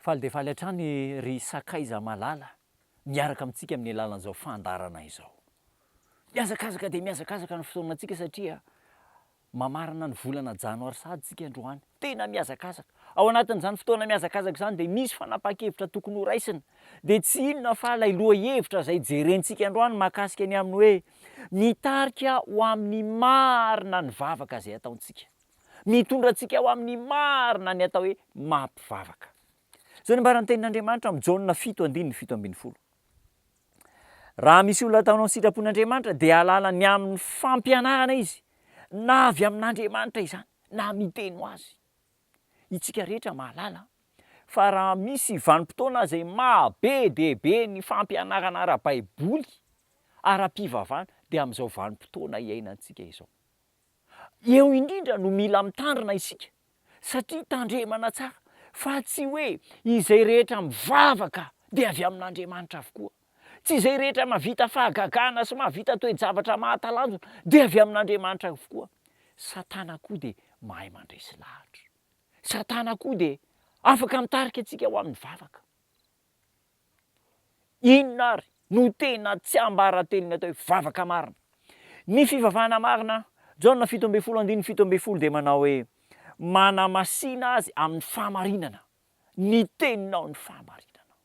Faly dia faly hatrany ry sakaiza malala miaraka amintsika amin'ny alalan'izao fandaharana izao. Mihazakazaka dia mihazakazaka ny fotoanantsika satria mamarana ny volana janoary sahady isika androany. Tena mihazakazaka. Ao anatin'izany fotoana mihazakazaka izany dia misy fanapahan-kevitra tokony ho raisina. Dia tsy inona fa ilay lohahevitra izay jerentsika androany mahakasika ny amin'ny hoe mitarika ho amin'ny marina ny vavaka izay ataontsika. Mitondra antsika ho amin'ny marina ny atao hoe mampivavaka. Izao no ambaran'ny tenin'Andriamanitra amin'ny Jaona 7 andininy 17. Raha misy olona ataonao ny sitrapon'Andriamanitra dia hahalala ny amin'ny fampianarana izy, na avy amin'Andriamanitra izany, na miteny ho azy. Itsika rehetra mahalala fa raha misy vanim-potoana izay maha be dia be ny fampianarana ara-baiboly, ara-pivavahana, dia amin'izao vanim-potoana iainantsika izao. Eo indrindra no mila mitandrina isika satria tandremana tsara fa tsy hoe izay rehetra mivavaka dia avy amin'Andriamanitra avokoa. Tsy izay rehetra mahavita fahagagana sy mahavita toe-javatra mahatalanjona dia avy amin'Andriamanitra avokoa. Satana koa dia mahay mandresy lahatra. Satana koa dia afaka mitarika antsika ho amin'ny vavaka. Inona ary no tena tsiambaratelon'ny atao hoe vavaka marina? Ny fivavahana marina, Jaona 17 andininy 17 dia manao hoe, Manamasina azy amin'ny fahamarinana, ny teninao ny fahamarinana.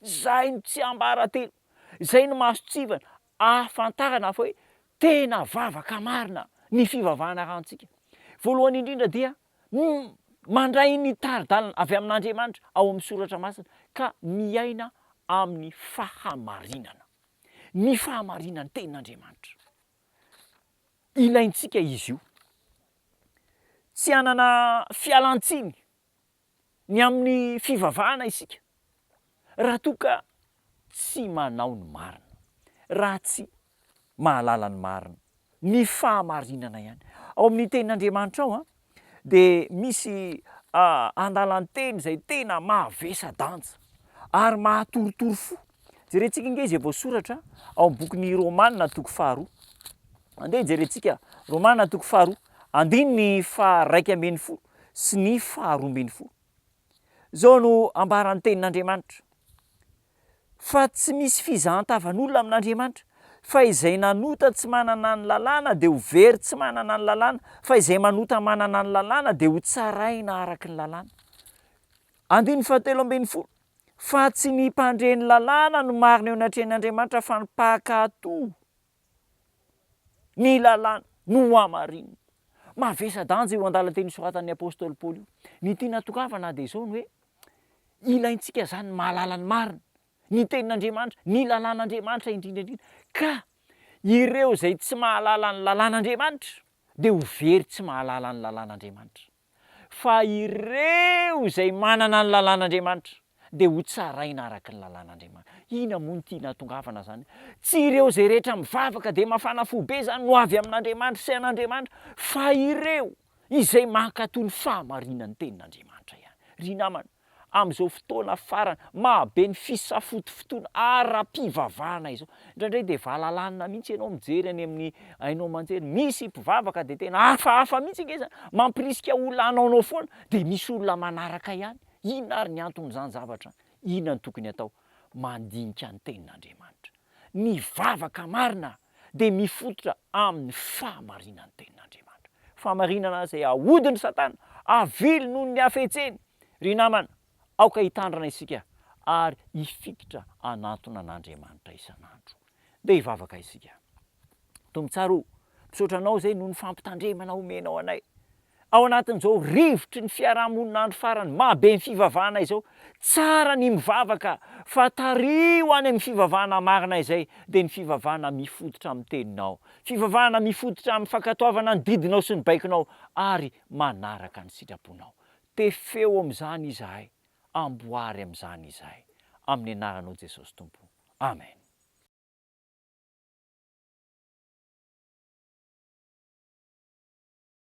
Izay no tsiambaratelo, izay no mason-tsivana ahafantarana fa hoe tena vavaka marina ny fivavahana arahantsika. Voalohany indrindra dia Mandray ny tari-dalana avy amin'Andriamanitra ao amin'ny Soratra Masina ka miaina amin'ny fahamarinana. Ny fahamarinan'ny Tenin'Andriamanitra. Ilaintsika izy io. Tsy hanana fialan-tsiny ny amin'ny fivavahana isika raha toa ka tsy manao ny marina, raha tsy mahalala ny marina, ny fahamarinana ihany. Ao amin'ny tenin'Andriamanitra ao dia misy andalan-teny izay tena mahavesa-danja ary mahatorotoro fo. Jerentsika ange izay voasoratra ao amin'ny bokin'ny Romana toko faharoa. Andeha jerentsika Romana toko faharoa, andininy faha-11 sy ny faha-12. Izao no ambaran'ny tenin'Andriamanitra, Fa tsy misy fizahan-tavan'olona amin'Andriamanitra, fa izay nanota tsy manana ny lalàna dia ho very tsy manana ny lalàna, fa izay manota manana ny lalàna dia hotsaraina araka ny lalàna. Andininy fahatelo ambin'ny folo, Fa tsy ny mpandre ny lalàna no marina eo anatrehan'Andriamanitra fa ny mpankatò. Ny lalàna no hamarinina. Mavesa-danja io andalan-teny soratan'ny apostoly Paoly io. Ny tiana hatongavana dia izao ny hoe, ilaintsika izany ny mahalala ny marina, ny tenin'Andriamanitra, ny lalàn'Andriamanitra indrindra indrindra. Ka ireo izay tsy mahalala ny lalàn'Andriamanitra dia ho very tsy mahalala ny lalàn'Andriamanitra. Fa ireo izay manana ny lalàn'Andriamanitra dia hotsaraina araka ny lalàn'Andriamanitra. Inona moa no tiana hahatongavana izany? Tsy ireo izay rehetra mivavaka dia mafana fo be izany no avy amin'Andriamanitra sy an'Andriamanitra, fa ireo izay mankatò ny fahamarinan'ny tenin'Andriamanitra ihany. Ry namana, amin'izao fotoana farany mahabe ny fisafotofotoana ara-pivavahana izao. Indraindray dia valalanina mihitsy ianao mijery any amin'ny haino aman-jery, misy mpivavaka dia tena hafahafa mihitsy ange izany, mampirisika olona hanaonao foana, dia misy olona manaraka ihany. Inona ary ny anton'izany zavatra izany? Inona no tokony hatao? Mandinika ny tenin'Andriamanitra. Ny vavaka marina dia mifototra amin'ny fahamarinan'ny tenin'Andriamanitra. Fahamarinana izay ahodin'i Satana, avily noho ny hafetseny. Ry namana, aoka hitandrina isika ary hifikitra hanantona an'Andriamanitra isan'andro. Ndeha hivavaka isika. Tompo tsara o, misaotra Anao izay noho ny fampitandremana omenao anay. Ao anatin'izao rivotry ny fiaraha-monina andro farany mahabe ny fivavahana izao, tsara ny mivavaka fa tariho any amin'ny fivavahana marina izay dia ny fivavahana mifototra amin'ny teninao, fivavahana mifototra amin'ny fankatoavana ny didinao sy ny baikonao ary manaraka ny sitraponao. Tefeo amin'izany izahay, amboary amin'izany izahay. Amin'ny anaranao Jesosy Tompo. Amen.